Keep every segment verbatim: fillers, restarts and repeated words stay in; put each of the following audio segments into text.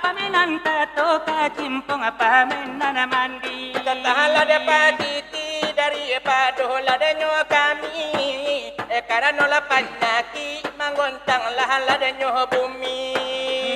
Pamenan tato ka cimpong, pamenan mandi. Tatahanlah dek patiti daripado ladanyo kami. Eh, karano lah panyakik manggontang lah ladanyo bumi.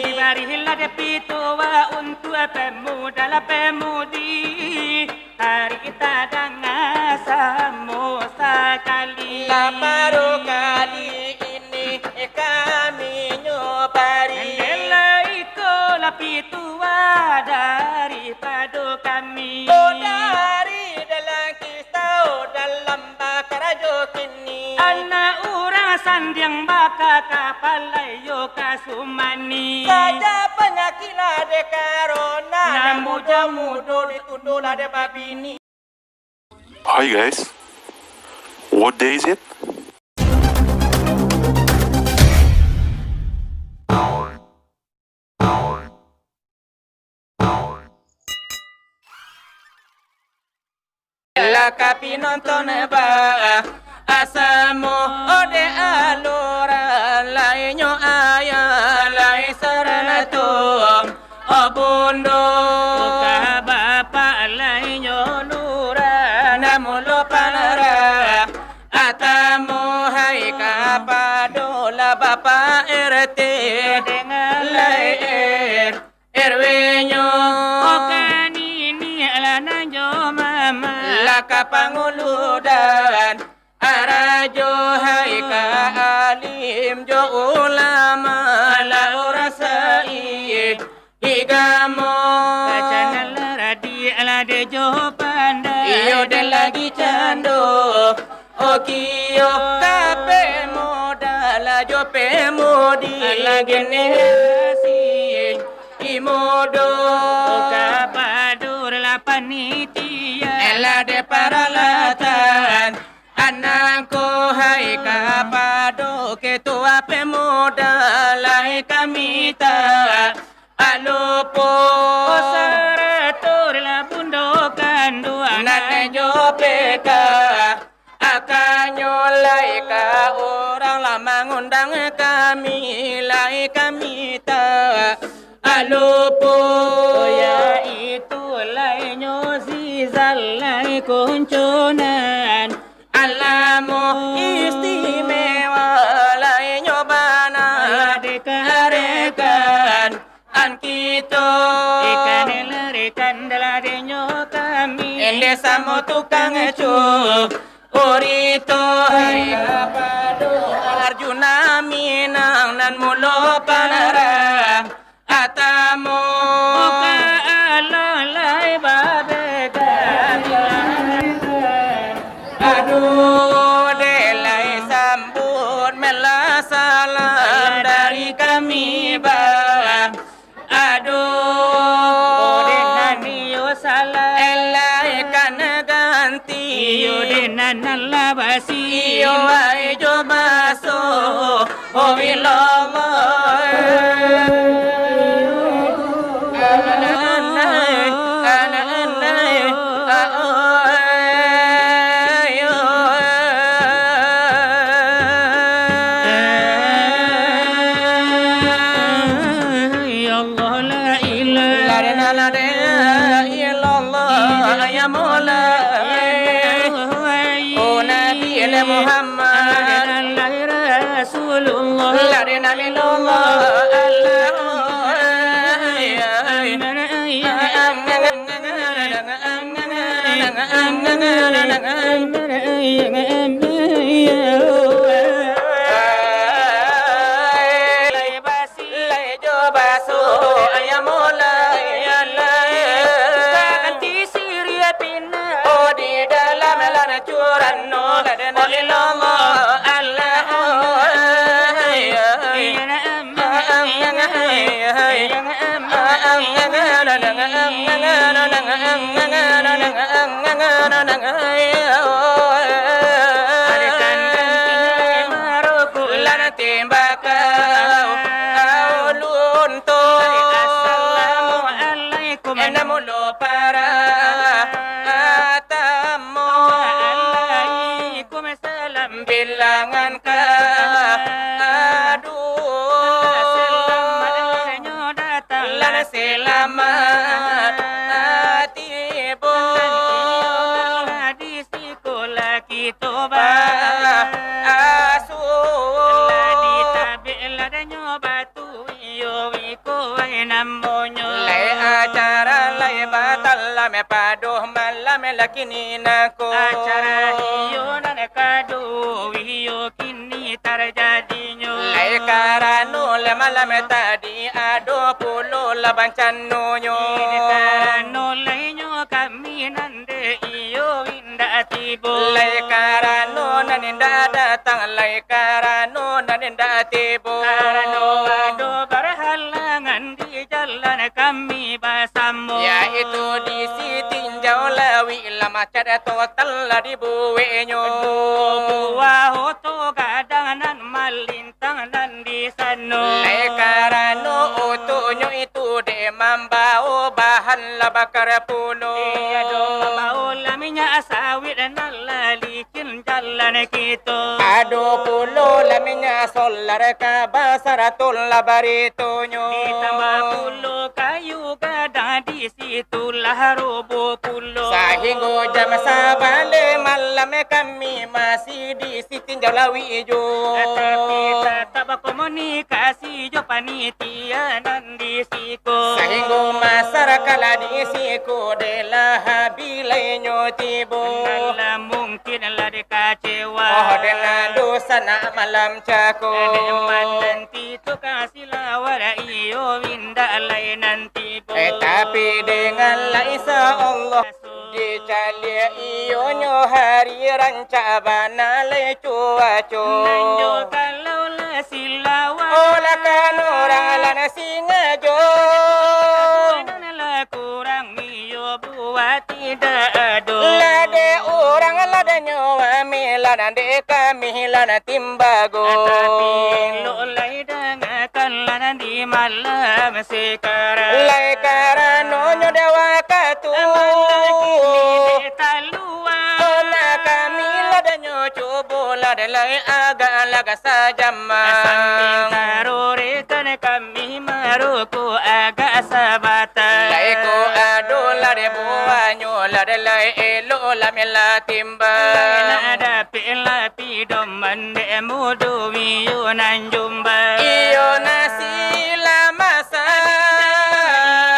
Dibarilah dek pituah untuak pemuda lah pemudi. Ari tadanga samo sakali. Lah baru kali ini kami nyo bari. Andailah iko lah pituah daripado kami. Oh, dari dalam kisah, oh, dalam bakarajo kini. Anak urang sandiang baka kapalai yo ka sumani. Saja panyakik lah dek karona. Nan mudo-mudo ditundo lah dek babini. Hi guys, what day is it? Lah ka pinonton ba, asamo ode alura, lainyo ayah, lai sarato, o bundo, ka bapak, lainyo lurah, namulo panarah, atamu hai kapado lah bapak R T, dengan lain R W-nyo. Oke, niniak lah nan jo mama. Lah ka panguludan, arajo hai ka alim jo ulama, lah urasai igamo. Kacangan lah radiak lah dek jo pandai. Iyo dek lagi cando. Okio, ka pemuda lah jo pemudi. Lah generasi imudo. Ka padur lah panitia. Lah dek paralatan. Anangko hai kapado ketua pemuda lai ka mita alupo. Sarato lah bundo kanduang. Nan jo peka. Akanyo lai ka urang lah mangundang kami, lai kami ta alupo. Yaitu lainyo Zizal lai kuncunan. Alamo istimewa lainyo bana. Lah dikarekan an kito. Ikan larikan daladenyo kami. Ende samo tukang cu. Urito hai kapado Arjuna Minang nan mulo panarang. Atamu. Muka Allah lai babeda. Aduh, dek lai sambut melah salam dari kami, bah. Aduh. Dek nan iyo salah. Elai kan ganti. Iyo dek nan lah basi. Iyo ai jo baso. Oh, ilallah. Ya Allah, la ilaha illallah, ya Maula. Oh, Nabi Muhammad. Rasulullah. La ilaha illallah, Allah. Lai jo baso, ya Maula, ya Allah. Ganti siriah pina. Oh, di dalam lana curan no. Oh, ilallah, Allah. Ya na'am. Timbakau, aulun tu. Assalamualaikum. Enda mulo para atamu. Waalaikumsalam. Bilangan ka. Aduh. Selamat datang. Lana se Iko wai namonyo. Lai acara lai batal, lah me padoh malam lah kini nako. Acara iyo nan kaduo iyo kini tarjadinyo. Lai karano lah malam tadi ado pulo lah bancanonyo. Ini karano lainyo kami nan dek iyo indak tibo. Lai karano nan indak datang, lai karano nan indak tibo. Karano ado barhalangan di jalan kami basamo. Yaitu di Sitinjau Lauik lah macet total lah dibueknyo. Duo buah oto gadang nan malin tang nan di sano. Lai karano otonyo itu dek mambao bahan lah bakar pulo. Iyo, ado mambao lah minyak sawit nan lah licin jalan kito. Ado pulo lah minyak solar ka basarato lah baritonyo. Ditambah pulo kayu gadang di situ lah roboh pulo. Sahinggo jam sabaleh malam kami masih di Sitinjau Lauik jo. Tapi tatap bakomunikasi jo panitia nan di siko. Sahinggo masarakat lah di siko, dek lah habih lainyo tibo. Nan lah mungkin lah dikecewa. Oh, dek nan dosa nak malam cako. Dek mananti tu ka silawat iyo indak lai nan tibo. Eh, tapi dengan lah insya Allah. Dicaliak iyonyo hari rancak bana lai cuaco. Nan jo kalau lah silawat. Oh, lah kan urang lah nan singajo. Nan lah kurang iyo buat tidak ado. Lah dek urang lah dek nyo ameh lah nan dek kami lah nan timbago. Tapi elok lai dangakan lah nan di malam sekarang. Lai karanonyo dek wakatu. Malam kini dek taluang. Oh, nak kami lah danyo cubo lah dek lai agak-agak sajamang. Sambil tarurekan kami marokok agak sabatang. Lai ko ado lah dek buahnyo lah dek lai elok lah melah timbang. Lai nak dapek lah pidoman dek mudo iyo nan jumbang. Iyo nasi lah masak.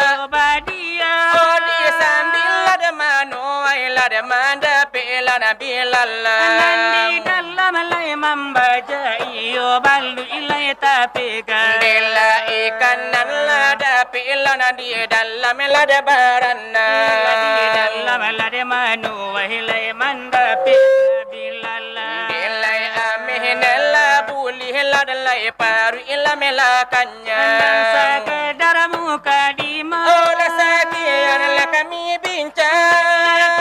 Iyo badia. Oh, di sambil lah dek manuai lah dek mandapek lah nan bilalang. Nan di dalam lai mambaja iyo baluik lai tapegang. Dek lah ikan nan lah dapek lah nan di dalam lah dek baranang. Lah di dalam lah dek manuai lai mandapek bilalang. Dek lai ameh nan lah bulih lah dek lai paruik lah melah kanyang. Nan sakadar mukadimah. Oh, lah sakian lah kami bincang.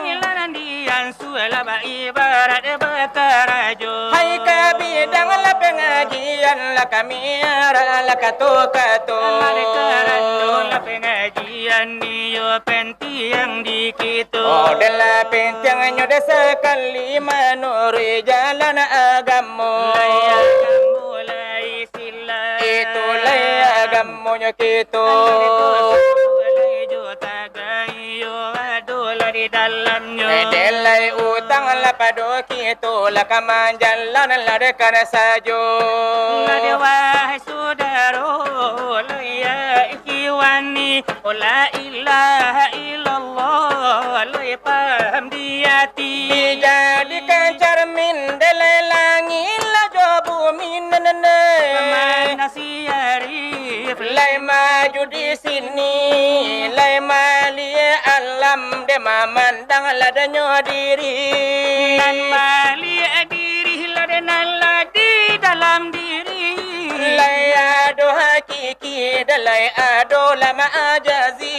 Kini lah nan diansu lah baibarat bakarajo. Hai ka bidang lah pangajian lah kami arak lah kato-kato. Lah karano lah pangajian iyo pentiang di kito. Oh, dek lah pentiangnyo dek sakali manuruik jalan agamo. Lai agamo lai Islam. Itu lai agamonyo kito. Lai jo tagai iyo ado lah di dalamnyo. Eh, dek lai utang lah pado kito lah ka manjalan lah dek kan sajo. Lah dek wahai sudaro, lai ya ikhwani, oh, la ilaha illallah, lai paham di ati. Dijadikan carmin dek lai langik lah jo bumi nan, nan, nan. Mana si Arif? Lai maju di sini, lai maliek alam dek mamandang lah danyo diri. Nan maliek diri lah dek nan lah di dalam diri. Lai ado hakiki, dek lai ado lah majazi.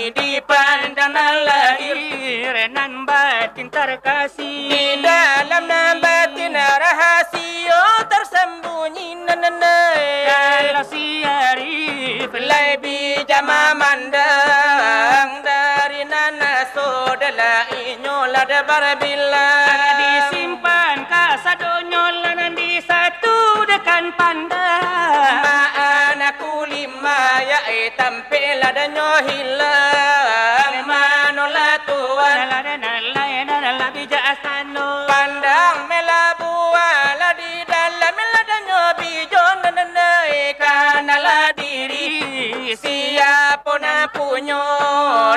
Dipandang nan lahir, nan batin tarkasih. Di dalam nan batin rahasio tarsambunyi nan, nan, nan. Kalau si Arif lai bijak mamandang dari nan aso dek lah inyo lah dek barbilang. Disimpan kasadonyo lah nan di satu dekan pandang. Maan aku lima ya, eh, tampek lah danyo hilang. Mano lah tuan? Lah dek nan lai nan lah bijaksano. Pandang melah buah lah di dalam melah danyo bijo nan, nan, nan, eh, kanalah diri. Siapo nan punyo,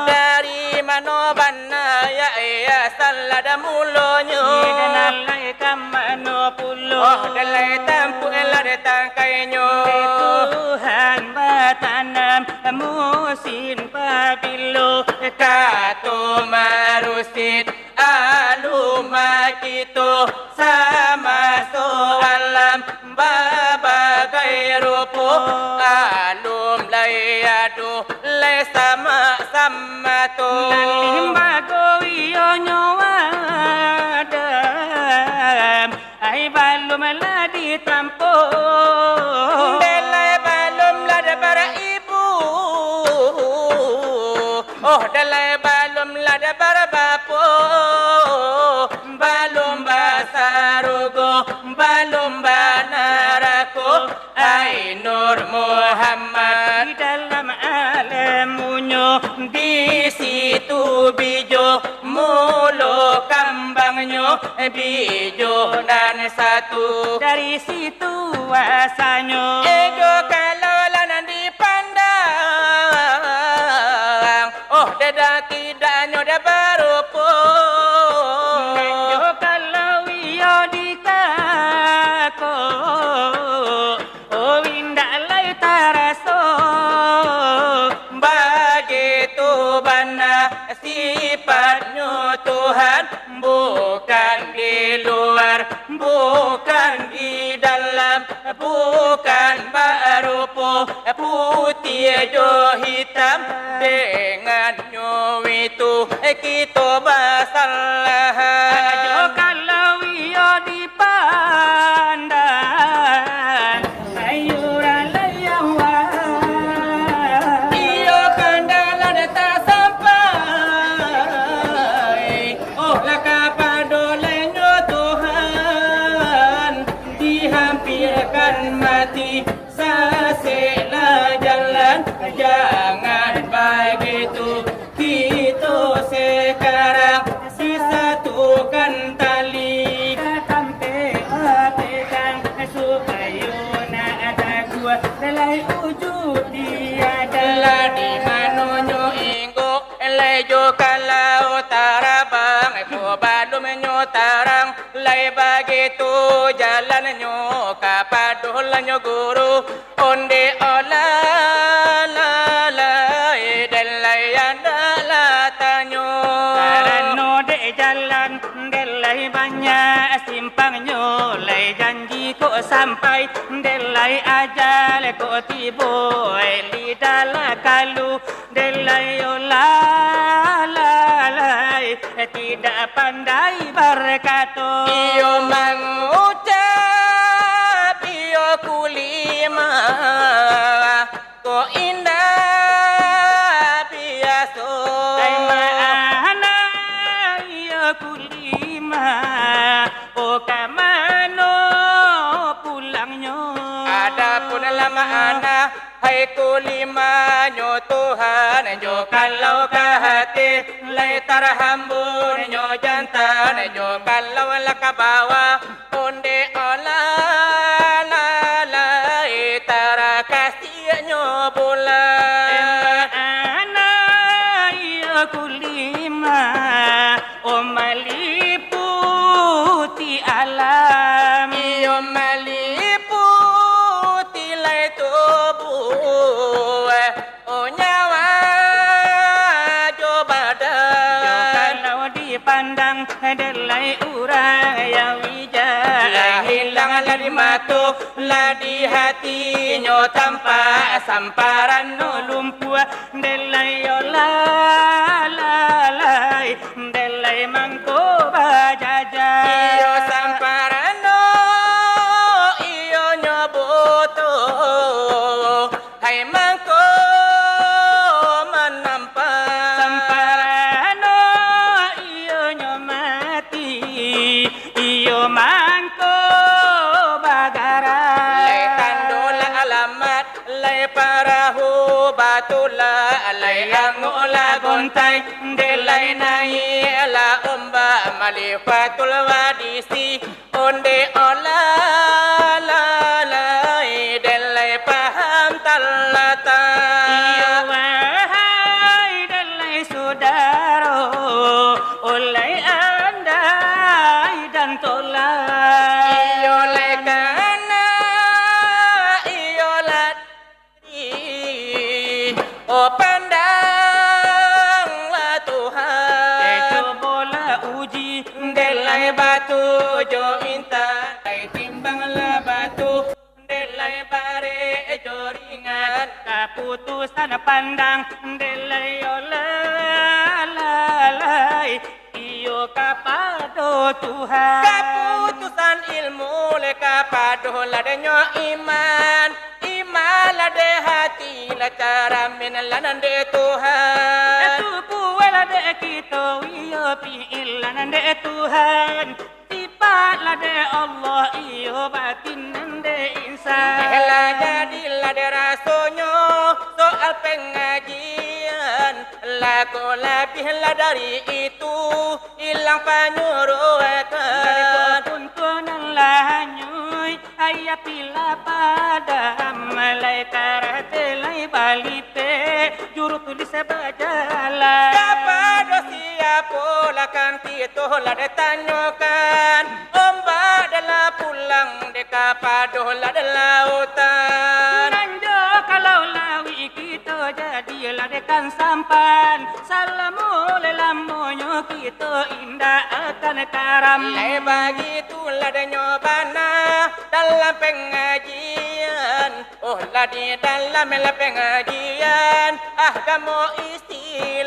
dari mano bana, ya, eh, asal ada mulonyo? Di nan lai ka mano pulo? Oh, dalai tampuak lah datang kainyo. Tuhan batanam musin pabilo? Kato marusit alun makito, samaso alam babagai rupo, alun lai ado lai samak samato. Nan limbago iyonyo Adam, ai balum lah ditampo. Dek lai balum lah daparaik ibu. Oh, dek lai balum lah daparaik bapo. Balum basarugo, balum banarako. Ai Nur Muhammad, di dalam alamunyo, di situ bijo mulo kambangnyo, bijo nan satu. Dari situ asanyo. Ejo kalau lah nan dipandang, oh, dada tidaknyo dah barupo. Ejo kalau iyo dikako, oh, indak lai taraso. Bagitu bana sipatnyo Tuhan, bukan di luar, bukan di dalam, bukan barupo putiah jo hitam. Dengannyo itu kito basalahan. Ajo kalau iyo dipandang, ayo ralai awak. Iyo pandang lah datang sampai. Oh, lah kapado lainyo Tuhan, dihampirkan mati, saseklah jalan, jangan bagitu. Kito sekarang disatukan tali, ka tampek bapedang, supayo nak taguah, lai ujuik diadan. Lah di manonyo inggo, lai jo kalau tarabang, ko balumnyo tarang, lai bagitu jalannyo, kapado lahnyo guru. Ondeh olah lalai, dek lai andak lah tanyo. Karano dek jalan, dek lai banyak simpangnyo, lai janji kok sampai, dek lai ajal kok tibo, eh, lidah lah kalu. Dek lai olah lalai, tidak pandai bakato. Iyo mangucap, iyo kulimah, kok indak biaso. Ai ma'ana iyo kulimah, oh, ka mano pulangnyo? Adapun lah ma'ana, hai kulimahnyo Tuhan, jo kalau ka hati, lai tarhambun nyo jantan, jo kalau lah ka bawah, ondeh olah lalai, tarakasihnyo bulan. Ma'ana iyo kulimah, oh, maliputi alam. Iyo maliputi lai tubuh, oh, nyawa jo badan. Yo kalau dipandang dek lai urang yang bijak, lah hilang lah di mato, lah di hatinyo tampak, samparan no lumpuah. Dek lai olah lalai, dek lai mangko bajaja. Iyo samparano, iyo nyo buto, hai mangko manampak. Samparano iyo nyo mati, iyo mangko bagarak. Lai tando lah alamat, lai parahu batulak, lai angok lah gontai, dek lai naiak lah ombak, malifatul wadisi, ondeh olah lalai, dek lai paham talatak. Oh, pandanglah Tuhan. Eh, cubolah uji, dek lai batu jo intan. Lai timbanglah batu, dek lai barek jo ringan. Kaputusan pandang, dek lai yo lalai. Iyo kapado Tuhan. Kaputusan ilmu lai kapado ladenyo iman. Iman lah dek hati lah caramin lah nan dek Tuhan. Tubuah lah dek kito, iyo pi'il lah nan dek Tuhan. Sipat lah dek Allah, iyo batin nan dek insan. Eh, lah jadilah dek rasonyo soal pengajian. Lah kok labiah lah dari itu, ilang panyuruakan. Dari kok tuntunan lah hanyuik, ayah pila padam, lai karate lai balipek, juru tulis bajalan. Kapado siapo lah kan kito lah ditanyokan, ombak dalam pulang dek kapado lah di lautan. Nan jo kalau lawik kito jadilah dek kan sampan, salamo lai lamonyo kito indak akan karam. Lai bagitu lah denyo bana dalam pengajian. Oh, lah di dalam lah pengajian agamo Islam.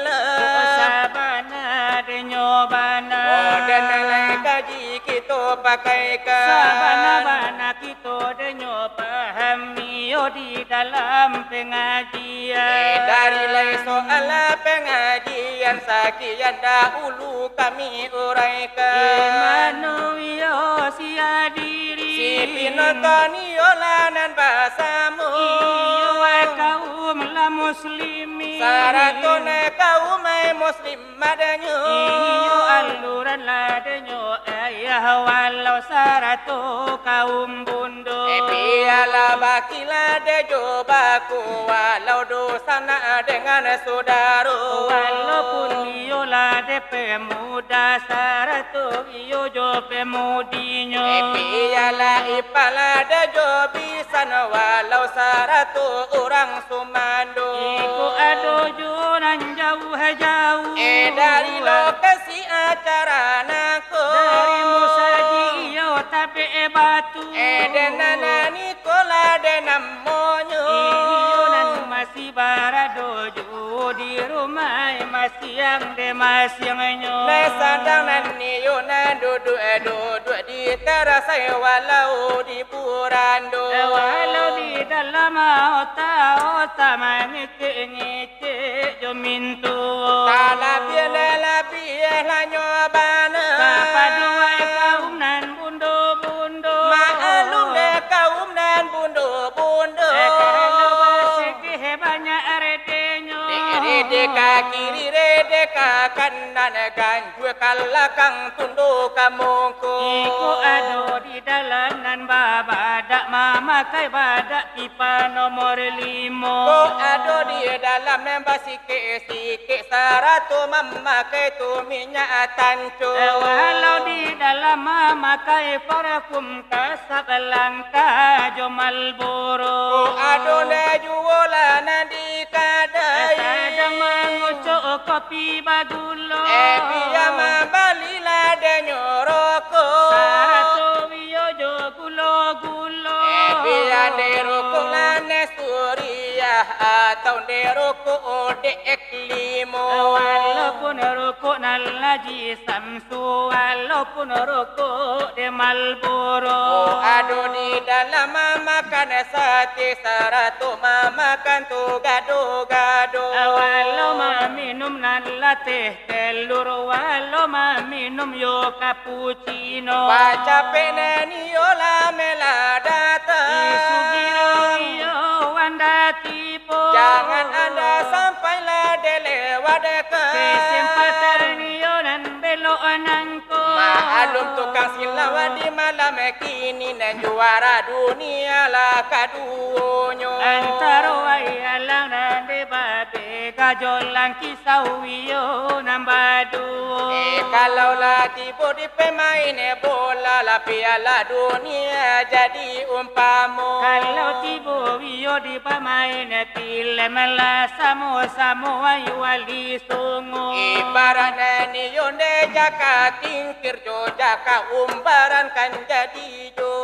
Oh, sabana denyo bana. Oh, dan lai kaji kito pakaikan. Sabana-bana kito denyo pahami yo di dalam pengajian. Eh, dari lai soal pengajian sakian dahulu kami uraikan. Imanu yo si adiri. Si pinonton iyolah nan basamo. Iyo kaum lah muslimin. Sarato nan kaum muslim madanyo. Iyo aluran ladanyo ayah walau sarato kaum bundo. Eh, bialah bakila de jo bako, walau dosa nak dengan sudaro. Walaupun iyo lah de pemuda sarato iyo jo pemudinyo. Eh, bialah ipala de jo bisan, walau sarato urang sumando. Iko ado jo nan jauah-jauah. Eh, dari lokasi acara nangko. Dari musajik iyo tabek batu. Eh, den nan niko lah den namonyo. Iyo nan masih barado jo di rumah masiang de masiangnyo. Lai sadang nan iyo nan duduak-duduak di tarasai walau di burando. Walau di dalam ota-ota mangecek-ngecek jo mintuo. Talabiah-labiah lah nyo bana. Kapado wai kaum nan bundo-bundo. Maklum dek kaum nan bundo-bundo. Eh, kalau basikih banyak redenyo. Dek rede ka kiri, rede ka kanan, ganjua ka lakang, tundo ka mungko. Iko ado di dalam nan babadak, mamakai badak pipa nomor limo. Kok ado di dalam nan basikik-sikik, sarato mamakai tu minyak tanco. Walau di dalam mamakai parfum, kasap langka jo Marlboro. Kok ado ndak juo lah nan di kadai. Sadang mangucok kopi bagulo. Eh, bia mambali lah denyo rokok. Sarato iyo jo gulo-gulo. Eh, bia dek rokok lah nan suriah, atau dek rokok dek limo. Walaupun rokok nan laji Samsu, walaupun rokok dek Marlboro. Oh, ado di dalam mamakan sate, sarato mamakan tu gado-gado. Walau maminum nan lateh telur, walau maminum yo kapucino. Pacapek nan iyo lah melah datang. Sugiro iyo wan dati Jangan anda sampai lah dilewatkan. Kesempatan iyo nan belok nangko. Maklum tukang silau di malam kini nan juara dunia lah kaduonyo. Antaro wai alang nan dibabe Kajolang kisau iyo nan baduo. Eh, kalau lah tibo di pemain bola lah Piala Dunia jadi umpamo. Kalau tibo iyo di pamain filem lah samo-samo ayu wali sungo. Ibaratnyo iyo nde jaka tingkir jo jaka umbaran kan jadi jo.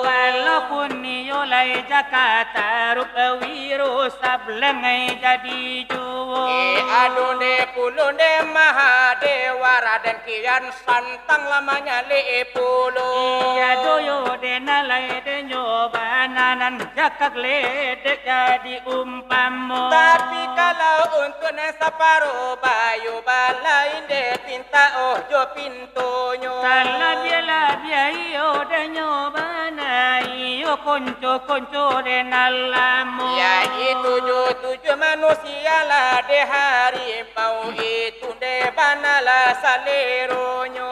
Walaupun iyo lai jaka tarup wiro sablengai jadi jo. Eh, ado nde pulo nde Mahadewa Raden Kian Santang lah manyalek pulo. Iyo doyo dena lai denyo bana nan jaka gledek jadi umpamo. Tapi kalau untuak nan saparo bayo balai nde pinta oh jo pintonyo. Talabiah-labiah iyo denyo bana iyo konco-konco dena lamo. Yaitu jo tujuah manusia lah dek hari Mau itu nde bana lah saleronyo.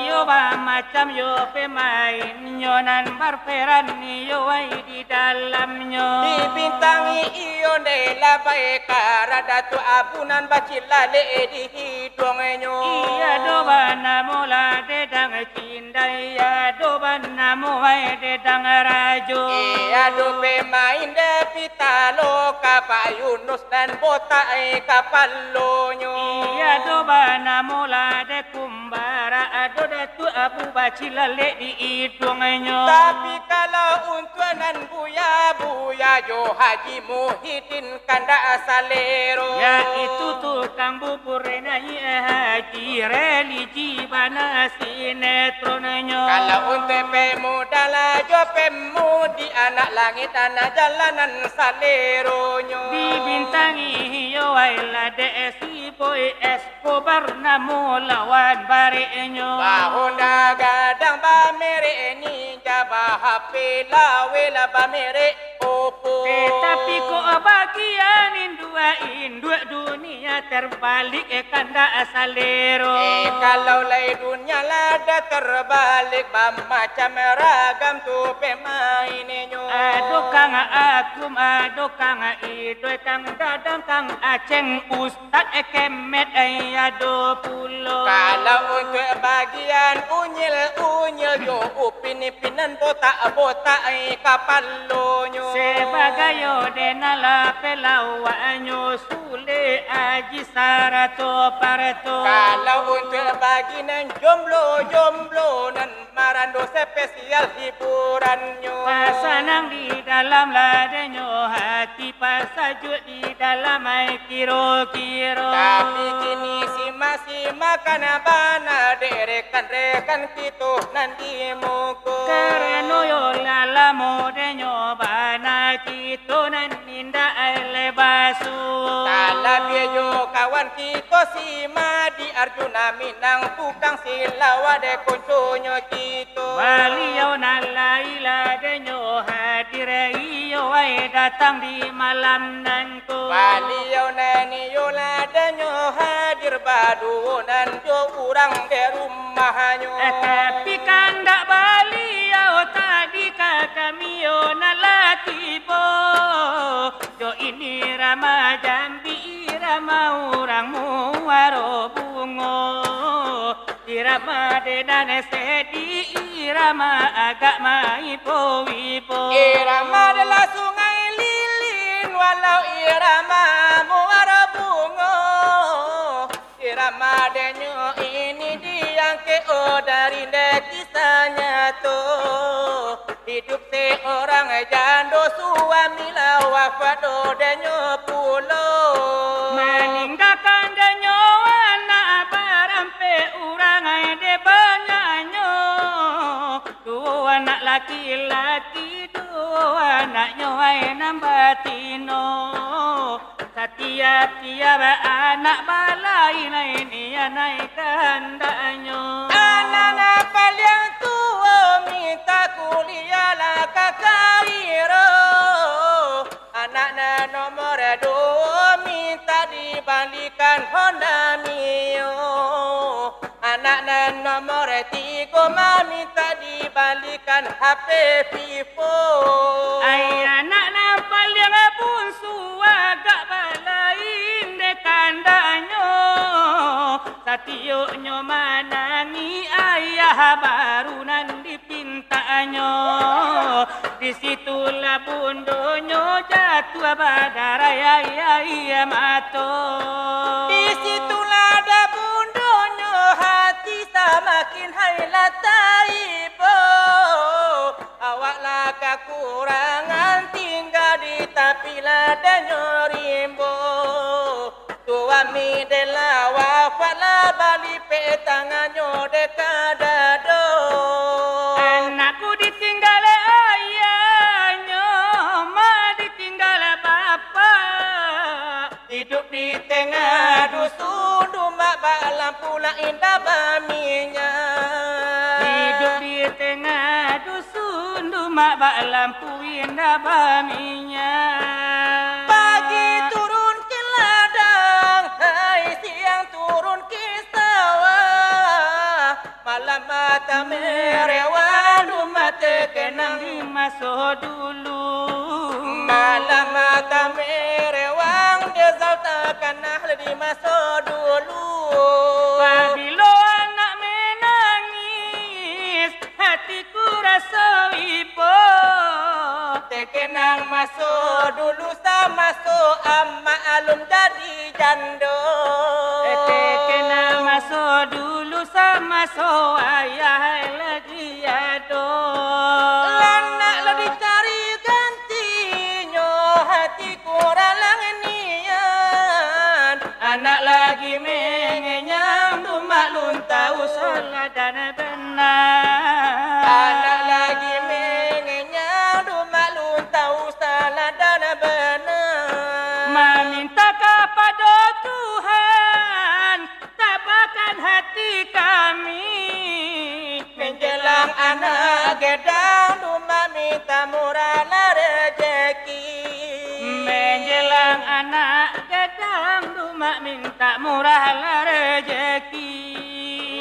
Iyo bamacam yo pemainnyo nan barperan iyo wai di dalamnyo. Dibintangi iyo nde lah bae kara Datuak Abu nan bacilalek di hiduangnyo. Iyo do banamo lah dedang Indai ado banamo wai dedang rajo. Eh, ado pemain dek pitalo ka Pak Yunus nan botak, eh, kapalonyo. Iyo ado banamo lah dek kumbara, ado Datuak Abu bacilalek di iduangnyo. Tapi kalau untuak nan buya-buya jo Haji Muhyiddin kandak salero. Yaitu tukang bubur naiak haji, religi bana sinetronnyo. Kalau untuak pemuda lah jo pemudi, anak langik tanah jalanan saleronyo. Dibintangi iyo wai lah dek si Boy Escobar namo lawan bareknyo. Bahonda gadang bamerek Ninja, ba-H P laweh lah bamerek Oppo. Tetapi kok bagian induak-induak dunia terbalik, eh, kandak salero. Eh, kalau lai dunia lah dah terbalik, bamacam ragam tu pemainnyo. Ado Kang Akum, ado Kang Idoy, Kang Dadang, Kang Aceng, Ustaz Kemet, eh, ado pulo. Kalau untuak bagian unyil-unyil jo upin-ipin nan botak-botak, eh, kapalonyo. Sabagai yo dena lah pelawaknyo, Sule, Aji, sarato Parto. Kalau untuak bagi nan jomblo-jomblo nan marando spesial hiburannyo. Pasanang di dalam lah denyo hati, pasajuak di dalam ai kiro-kiro. Tapi kini si masih makan bana dek rekan-rekan kito nan di muko. Karano yo lah lamo denyo bana kito nan indak ai lai baso. Talabiah jo kawan kito si Madi Arjuna Minang tukang silawak dek konconyo kito. Baliau nan lai lah denyo hadir, iyo wai datang di malam nangko. Baliau nan iyo lah denyo hadir baduo nan jo urang dek rumahnyo. Eh, tapi kandak baliau tadi ka kami yo nan lah tibo. Jo ini irama jambi, irama urang Muaro Bungo. Irama dek nan sedi, irama agak maipo-ipo. Irama dek lah Sungai Lilin, walau irama Muaro Bungo. Irama denyo ini diangkek, oh, dari dek kisah nyato. Hidup seorang jando, suami lah wafat, oh, denyo pulo. Maninggakan denyo anak barampek urang, ai dek banyaknyo. Duo anak laki-laki, duo anaknyo ai nan batino. Satiap-tiap anak balain-lain, iyo nai kandaknyo. Anak nan paliang tuo mintak kuliah lah ka Kairo. Anak nan nomor duo mintak dibalikan Honda Mio. Anak nan nomor tigo mamintak dibalikan H P Vivo. Ai, anak nan paliang bunsu agak balain Tioknyo manangih, ayah baru nan dipintaknyo. Di situlah bundonyo jatuah badarah aia mato. Di situlah dah bundonyo hati samakin hai lah taibo. Awak lah kakurangan tingga di tapi ladanyo rimbo. Suami dek lah wafat lah balipek tangannyo dek ka dado. Anakku ditinggal ayahnyo, mak ditinggal bapak. Hiduik di tangah dusun, dumak bak lampu lah indak baminyak. Hiduik di tangah dusun, dumak bak lampu indak baminyak. Pagi turun ka ladang, hai siang turun ka sawah. Malam mata merewang, dumak takenang di maso dulu. Malam mata merewang, dek zau takana di maso dulu. Pabilo anak manangih, hatiku raso ibo. Takenang maso dulu samaso amak alun jadi jando. Takenang maso dulu samaso ayah lagi ado. Anak lah dicari gantinyo, hatiku ralang nian. Anak lagi mangenyang, dumak lun tahu salah dan bana. Anak lagi mangenyang, dumak lun tahu salah dan bana. Maminta kapado Tuhan, tabahkan hati kami. Manjelang anak gadang, dumak minta murahlah rejeki. Manjelang anak gadang, dumak minta murahlah rejeki.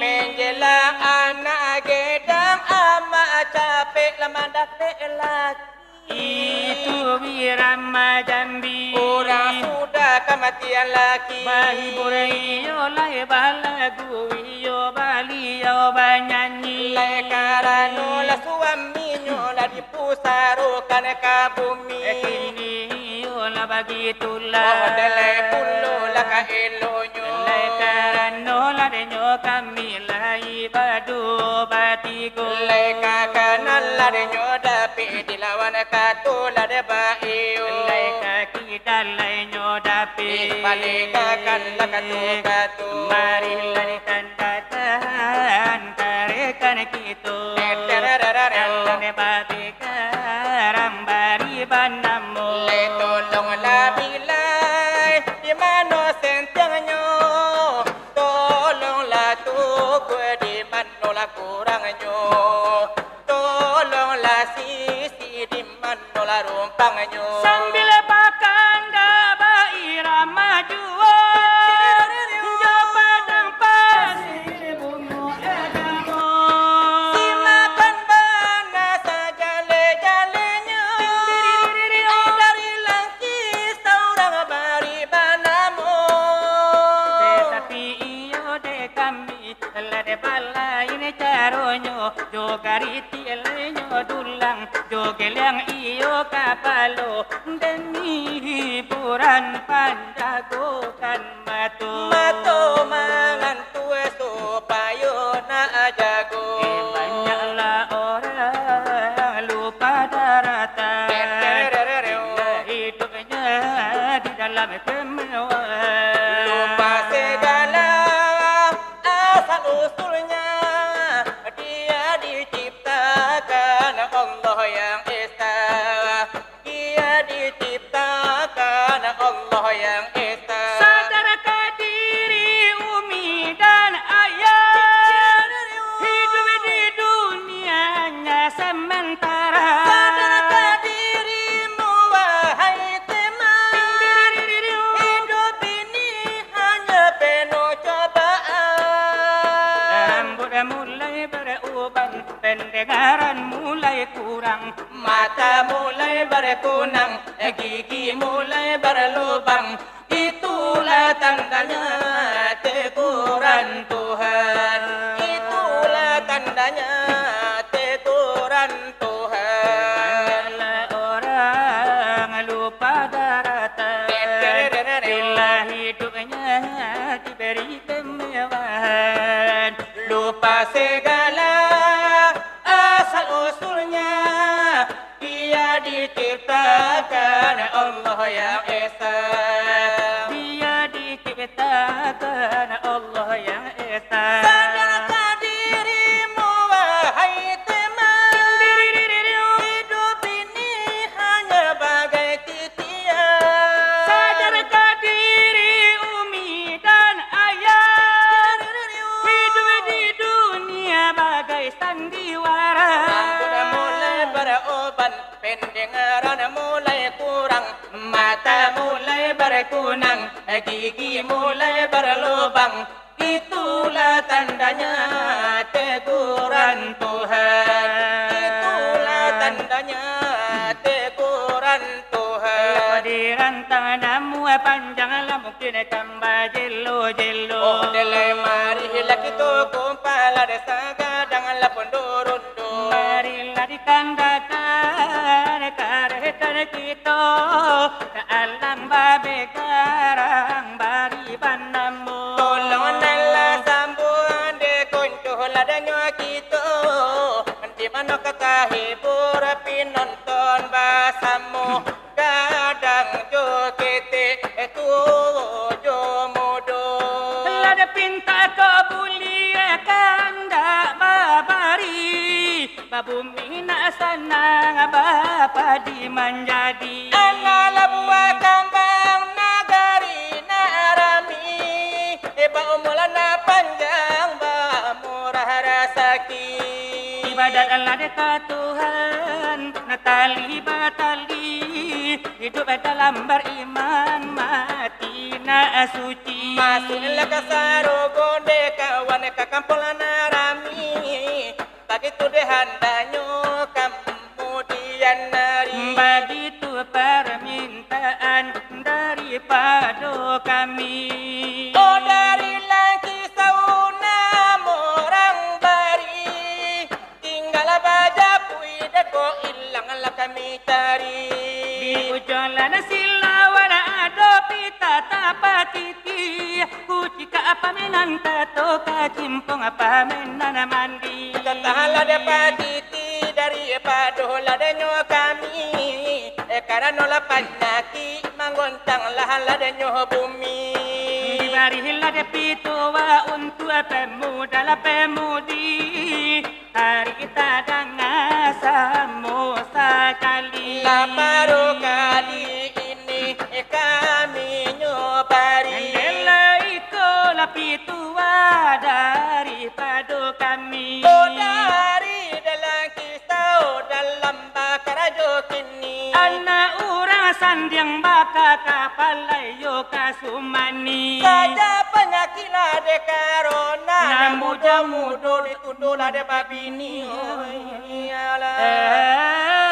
Manjelang anak gadang, amak capek lah mandapek laki. Itu Birama Jambi. Urang sudah kamatian laki. Bahibur iyo lai balagu, iyo baliau banyanyi. Lai karano lah suaminyo lah dipusarokan ka bumi. Kini iyo lah bagitulah. Oh, dek lai pulo lah ka eloknyo. Lai karano lah denyo kami lai baduo batigo. Lai ka kanan lah denyo dapek dilawan kato lah dek baiyo. Lai ka kida lainyo dapek. Ih, baliak ka kanan lah kato-kato. Marilah ditandakan karekan kito. Terererereo. Dalam babi garang bari banamo. Lai tolonglah bilai, di mano sentiangnyo? Tolonglah tuku, di manolah kurangnyo? Tolonglah sisi, di manolah rumpangnyo? Sambil bakanda bairama juo, jo padang pasir bungo agamo. Simakan bana sajaleh-jalehnyo, dari langik saurang bari banamo. Tatapi iyo dek kami, lah dek balain caronyo, jo kariti lainyo dulang, jo geliang iyo kapalo, demi hiburan panjagokan mato. Mato mangantua supayo nak jago. Eh, banyaklah orang lupa daratan. Tererereo. Bila hidupnya di dalam kemewahan. Lupa segala asal usulnya, dia diciptakan Allah yang Esa. Dia diciptakan Allah yang Esa. Sadarkan diri umi dan ayah, hidup di dunia hanya sementara. Sadarkan dirimu, wahai teman, hidup ini hanya penuh cobaan. Rambut mulai beruban, pendengaran mulai kurang, mata mulai berkunang, gigi mulai berlubang. Itulah tandanya teguran tu. Bila hidupnya diberi kemewahan, lupa segala asal usulnya, dia diciptakan Allah yang Esa. Dia diciptakan Allah yang Esa. Sadarkah dirimu, wahai teman, hidup ini hanya bagai titian. Sadarkah diri umi dan ayah, hidup di dunia bagai sandiwara. Rambut mulai beruban, pendengaran mulai kurang, mata mulai berkunang, gigi mulai berlubang. Itulah tandanya teguran Tuhan. Itulah tandanya teguran Tuhan. Dirantang namu panjang lah mungkin kamba jelo-jelo. Oh, delai marilah kito kumpala desa gadang lah pondorun. Marilah dikandakan kareta kito, ka alam babegarang bari banamo. Tolong nan lah sambuang dek konco ladanyo kito, di mano ka tahibur pinonton basamo. Gadang jo ketek, tuo jo mudo. Lah dipinta ko buliah kandak babari, babumi nak sanang bapadi manjadi. Anak lah buah kambang nagari nak rami, baumur lah nak panjang bamurah rasaki. Ibadat lah dek ka Tuhan, nak tali batali, hidup dalam beriman, mati nak suci. Masuaklah ka sarugo dek kawan, ka kampuang lah nak rami, bagitu dek handanyo kamudian ari. Bagitu parmintaan daripado kami. Oh, dari langkih saunam urang bari, tinggalah bajapui dek ko ilanglah kami cari. Di ujuang lah nan silau lah ado pita tapatiti, kucikak pamenan tato kacimpung pamenan mandi. Tatahanlah dek patiti daripado ladanyo kami, eh, karano lah panyakik manggontang lah ladanyo bumi. Dibarilah dek pituah untuak pemuda lah pemudi, ari tadanga samo sakali. Lah baru kali ini kami nyo bari. Andailah iko lah pituah daripado kami. Oh, dari dalam kisah dalam bakarajo kini. Anak urang sandiang baka kapalai yo ka sumani. Saja panyakik lah dek karona. Nan mudo-mudo ditundolah dek babini. Oh, iyalah. Eh.